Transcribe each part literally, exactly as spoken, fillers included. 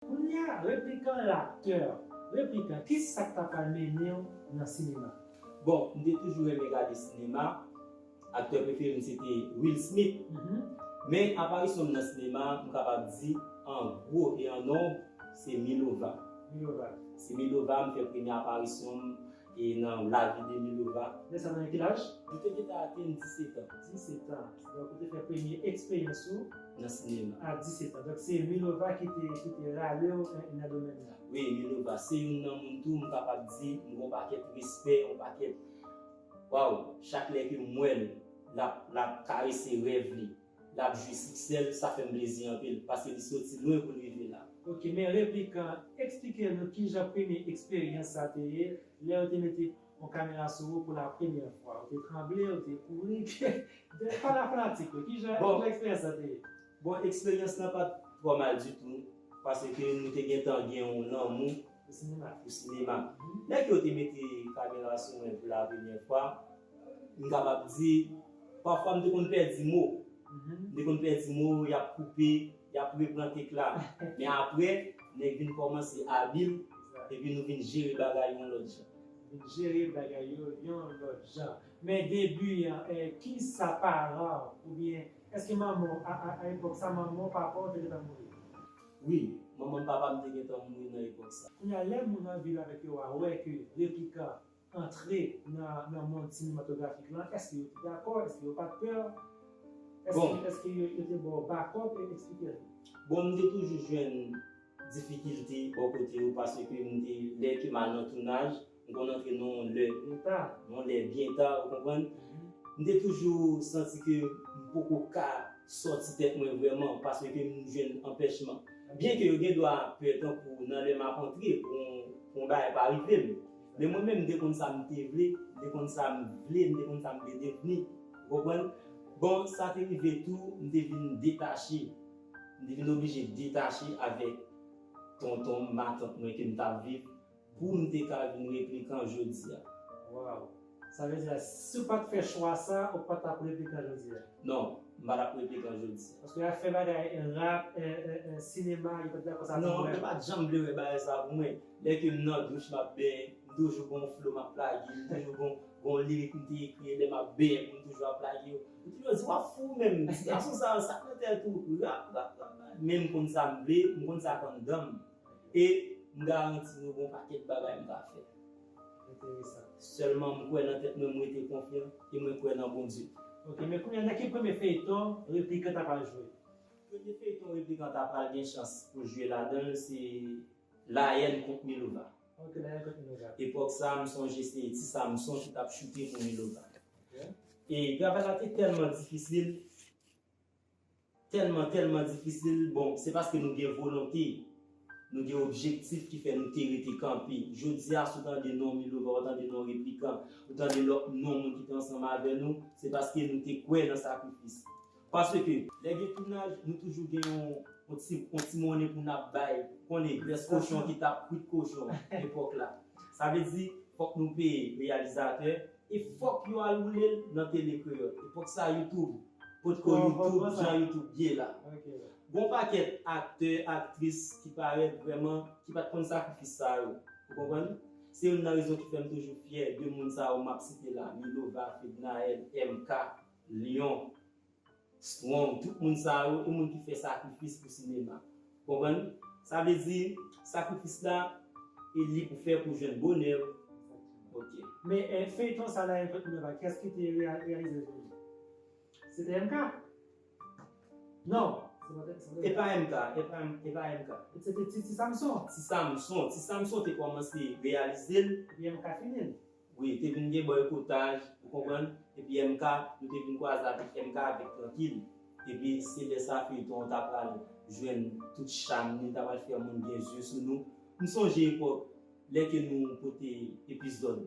Kounye a, Replikan laktè. Replikan, kisa k ta pral mennen w nan sinema? Bon, m te toujou renmen gade sinema. Aktè prefere m se te Will Smith. Men aparisyon m nan sinema, m kapab di an gwo e an nonb, se Milova. Milova. Se Milova m fè premye aparisyon m e nan lavi de Milova. Lè sa nan ki laj? Li te gentan atenn disèt an. Disèt an. Donk ou te fè premye eksperyans ou nan sinema. A disèt an. Donk se Milova ki te ki te rale w nan domèn nan. Wi, Milova se youn nan moun tou m kapab di m gen yon pakèt respè, yon pakèt waw, chak lè ke m wè l, l ap l ap karese rèv li, l ap jwi siksè l, sa fè m plezi anpil paske li soti lwen pou l rive la. Ok, men Replikan, eksplike nou kijan premye eksperyans sa te ye lè yo te mete yon kamera sou ou pou la premyè fwa. Ou te tranble, ou te kouri. Pale a fanatik yo, kijan eksperyans sa te ye? Bon, eksperyans lan pa t twò mal ditou paske nou te gentan gen yon lanmou Pou sinema. Pou sinema. Lè ke yo te mete kamera sou mwen pou la premyè fwa, m kapab di pafwa m te konn pèdi mo. M te konn pèdi mo, y ap koupe, y ap repran tek la. Men apre, nèg vin kòmanse abil epi nou vin jere bagay yon lòt jan. Vin jere bagay yo yon lòt jan. Men debi an, eh, kisa paran w oubyen èske manman w a, a, a epòk sa manman w, papa w te gentan mouri? Wi, manman m papa m te gentan mouri nan epòk sa. Kounye a lè moun nan viv avèk yo a wè ke Replikan antre nan nan mond sinematografik lan, èske yo te dakò, èske yo pa t pè? Èske, bon, èske yo, yo te ba w bakòp? E eksplike nou. Bon, m te toujou jwenn difikilte bò kote yo paske m te, lè ke m al nan tounaj, m konn antre nan yon lè, nan yon lè byen ta, ou konprann? M te toujou santi ke m poko ka sòti tèt mwen vrèman paske m jwenn anpèchman. Byenke yo gen dwa pè tankou nan lè m ap antre pou yon, pou yon bagay pa rive m. Men mwen menm, m te konn sa m te vle, m te konn sa m vle, m te konn sa m vle devni. Ou konprann? Bon, sa te rive tou, m te vin detache. M te vin oblije detache avèk tonton m, matant mwen ke m t ap viv pou m te ka vin Replikan jodi a. Waw! Sa vle di, si w pa t fè chwa sa, ou pa t ap Replikan jodi a? Non, m pa t ap Replikan jodi a. Paske afè bagay rap, eh, eh, eh, sinema, yo pa t dakò sa pou mwen. Non, yo pa t janm vle wè bagay sa pou mwen. Lè ke m nan douch, m ap benyen, m toujou gon flo m ap lage, m toujou gon, gon lirik m te ekri lè m ap benyen pou m toujou ap lage yo. Yo toujou di, w ap fou menm, ti gason sa, sa k nan tèt ou, rap, rap, rap, rap. Men m konn sa m vle, m konn sa k anndan m. E m garanti nou gon pakèt bagay m ka fè. Enteresan. Sèlman m kwè nan tèt mwen, m rete konfyan e mwen kwè nan Bondye. Ok, men kounye a nan ki premye feyton Replikan ta pral jwe? Premye feyton Replikan ta pral gen chans pou l jwe ladan l se Layèn kont Milova. Ok, Layèn kont Milova. Epòk sa a, m sonje se Ti Samson ki t ap choute pou Milova. E travay la te tèlman difisil, tèlman, tèlman difisil. Bon, se paske nou gen volonte, nou gen objektif ki fè nou te rete kanpe. Jodi a, si w tande non Milova, w tande non Replikan, w tande lòt non moun ki te ansanm avè nou, se paske nou te kwè nan sakrifis. Paske lè gen tounaj, nou toujou gen yon, yon ti, yon ti monnen pou n ap bay, konnen grès kochon ki t ap kwit kochon epòk la. Sa vle di, fòk nou peye reyalizatè, e fòk yo al woule l nan Tele Kreyòl. Epòk sa, YouTube, potko YouTube, jan YouTube ye la. Gon pakèt aktè, aktris ki parèt vrèman, ki pa t konn sakrifis sa yo. Ou konprann? Se youn nan rezon ki fè m toujou fyè de moun sa yo m ap site la, Milova, Fednaelle, M K, Lion, Strong, tout moun sa yo, e moun ki fè sakrifis pou sinema. Konprann? Sa vle di, sakrifis la, e li pou fè pou jwenn bonè. Ok. Men eh, feyton sa la, Layèn kont Milova, kiyès ki te reya- reyalize l pou li? Se te M K? Non, se pa te, se pa te E pa M K, e pa, e pa M K. Se te Ti, Ti Samson. Ti Samson, Ti Samson te kòmanse reyalize l. Epi M K fini l. Wi, te vin gen bòykotaj, ou konprann? Epi M K, nou te vin kwaze avèk M K avèk Trankil. Epi se lè sa feyton an ta pral jwenn tout cham li, ta pral fè moun gen zye sou nou. M sonje epòk, lè ke nou pote epizòd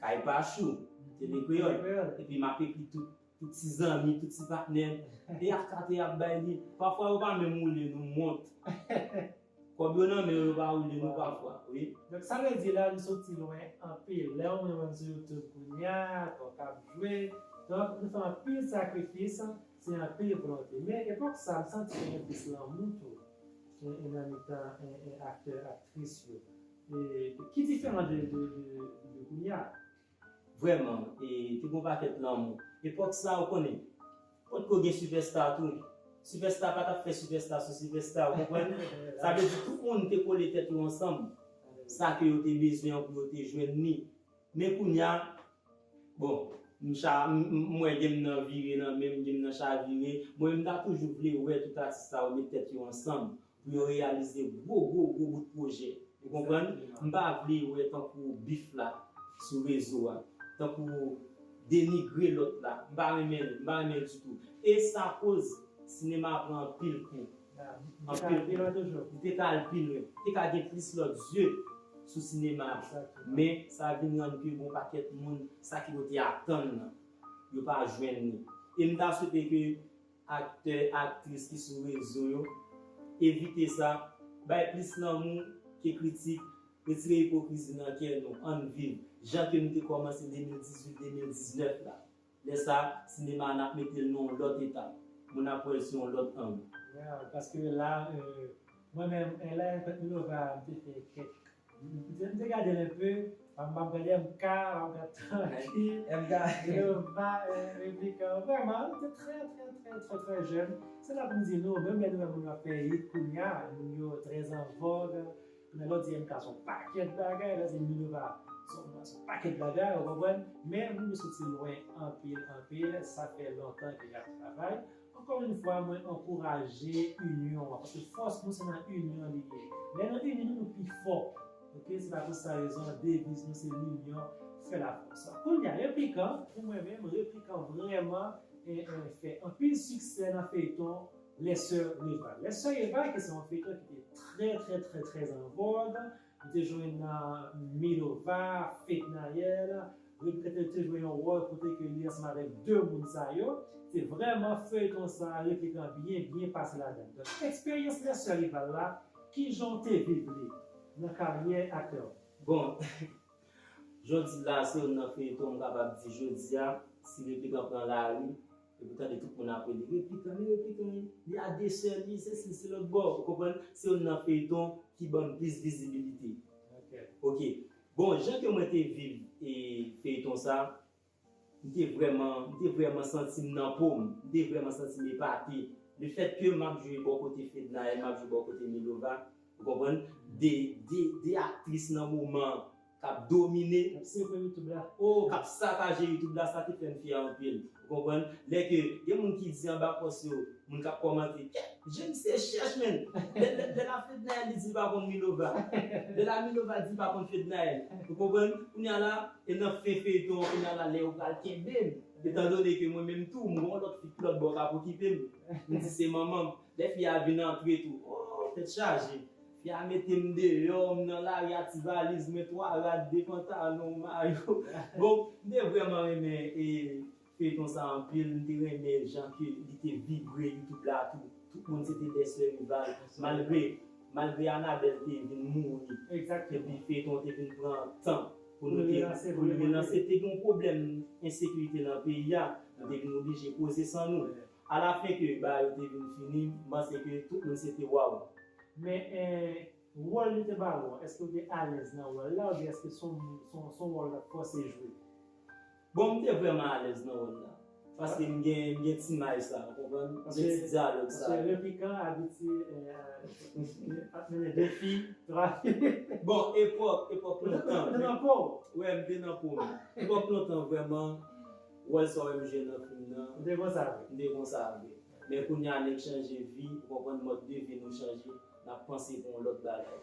Kay Pachou, Tele Kreyòl, epi m ap ekri tout, tout ti zanmi, tout ti patnè, e ap kate ap bay li. Pafwa yo pa menm woule nou mont. Kòb yo nan men yo, yo pa woule nou pafwa, wi. Donk sa vle di la, nou soti lwen anpil. Lè w mwen menm sou YouTube kounye a, kòk ap jwe. Donk nou fè anpil sakrifis, se anpil volonte. Men epòk sa, m santi te gen plis lanmou tou. e, e nan mitan, e, e, aktè, aktris yo. E, ki diferan de, de, de, de kounye a? Vrèman, e, te gen yon pakèt lanmou. Epòk sa, ou konnen, potko gen sipèsta tou. Sipèsta pa t ap fè sipèsta sou sipèsta, ou konprann? Sa vle di tout moun te kole tèt yo ansanm. Sa ke yo te bezwen an pou yo te jwenn li. Men kounye a, bon, m cha-, m, m, m wè game nan vire nan men m, game nan chavire. Mwen, m ta toujou vle wè tout atis sa yo met tèt yo ansanm pou yo reyalize gwo, gwo, gwo bout pwojè. Ou konprann? M pa vle wè tankou bif la sou rezo a, tankou denigre lòt la. M pa renmen l, m pa renmen l ditou. E sa koz sinema pran anpil kou. Anpil kou. Li te ka al pi lwen. Li te ka gen plis lòt zye sou sinema. Men sa vin rann ke gon pakèt moun, sa ke yo te atann nan, yo pa jwenn li. E m ta swete ke aktè, aktris ki sou rezo yo, evite sa, bay plis lanmou ke kritik, retire ipokrizi nan kè nou, ann viv, jan ke nou te kòmanse de mil dizuit, de mil diznèf la. Lè sa, sinema a n ap mete l nan yon lòt etap. Moun ap wè l sou yon lòt ang. Yeah, paske la, euh, mwen menm, eh, lè Milova, m te fè kèk M te, m te gade l enpe, m ap gade M K, m ap gade Tanki, M K. Yo, va, eh, Replikan, vrèman, te trè, trè, trè, trè, trè jèn. Se la pou m di nou, menm lè nou wè moun yo ap fè hit kounye a, moun yo trè an vòg, kounye a lè w di M K se yon pakèt bagay, lè w di Milova se yon, se yon pakèt bagay, ou konprann? Men moun yo soti lwen anpil, anpil, sa fè lontan ke y ap travay. Ankò yon fwa, mwen ankouraje inyon an, paske fòs nou se nan inyon li ye. Lè nou ini, nou pi fò. Oke, se pa pou sa rezon, deviz nou se l'union fait la force. Kounye a, Replikan, pou mwen menm, Replikan vrèman, eh, eh, fè anpil siksè nan feyton Les Sœurs Rival. Les Sœurs Rival, ke se yon feyton ki te trè, trè, trè, trè an vòg. Nou te jwenn, uh, Milova, Fednaelle, Replikan te, te jwe yon wòl kote ke li ansanm avèk de moun sa yo. Se vrèman feyton sa, Replikan byen, byen pase ladan l. Donk, eksperyans Les Sœurs Rival la, kijan w te viv li nan karyè aktè w? Bon, jodi la, se youn nan feyton m kapab di jodi a, si Replikan pran lari, epi w tande tout moun ap rele, Replikan, li Replikan, li a de sè, li sesi, se lòt bò, ou konprann? Se youn nan feyton ki ban m plis vizibilite. Ok. Ok. Bon, jan ke mwen te viv, e, feyton sa, m te vrèman, m te vrèman santi m nan po m. M te vrèman santi m epate. Lefèt ke m ap jwe bò kote Fednaelle, m ap jwe bò kote Milova, ou konprann? De, de, de aktris nan moman k ap domine. K ap sekwe YouTube la. Oh, k ap sakaje YouTube la, sa te fè m fyè anpil. Ou konprann? Lè ke gen moun ki di anba pòs yo, moun k ap kòmante, "Kèt, James se chèch, menn." Lè, lè, lè la Fednaelle li di li pa konn Milova. Lè la Milova di li pa konn Fednaelle. Ou konprann? Kounye a la, e nan fen feyton, kounye a la, lè yo pral kenbe m. Etandone ke mwen menm tou, m gen yon lòt fi ki lòt bò k ap okipe m. M di se manman m. Lè fi a vin antre tou, oh, tèt chaje. Fi a mete m deyò, m nan lari a ti valiz mwen, twa rad, de pantalon, mayo. Bon, m te vrèman renmen, e, feyton sa anpil, m te renmen jan ke li te vibre YouTube la tou. Tout moun se te Les Sœurs Rival, malgre, malgre Annabelle te vin mouri. Egzakteman. Epi feyton te vin pran tan pou nou te, pou l relanse, te gen yon pwoblèm ensekirite nan peyi a, nou te vin oblije poze san nou. Alafen ke bagay yo te vin fini, m panse ke tout moun se te waw. Men, eh, wòl yo te ba ou an, èske w te alèz nan wòl la oubyen èske se yon, se yon, se yon wòl w t ap fòse jwe? Bon, m te vrèman alèz nan wòl la. Paske m gen, m gen ti may sa, ou konprann? M gen ti dyalòg sa. Paske Replikan abitye, eh, ap mennen de fi, twa fi. Bon, epòk, epòk lontan. Ou te nan po w? Wi, m te nan po m. Epòk lontan, vrèman, wòl sa w wè m jwe nan fim nan. Ou te konsa vre? M te konsa vre. Men kounye a, nèg chanje vi, ou konprann, mòd de vi nou chanje, n ap panse pou yon lòt bagay.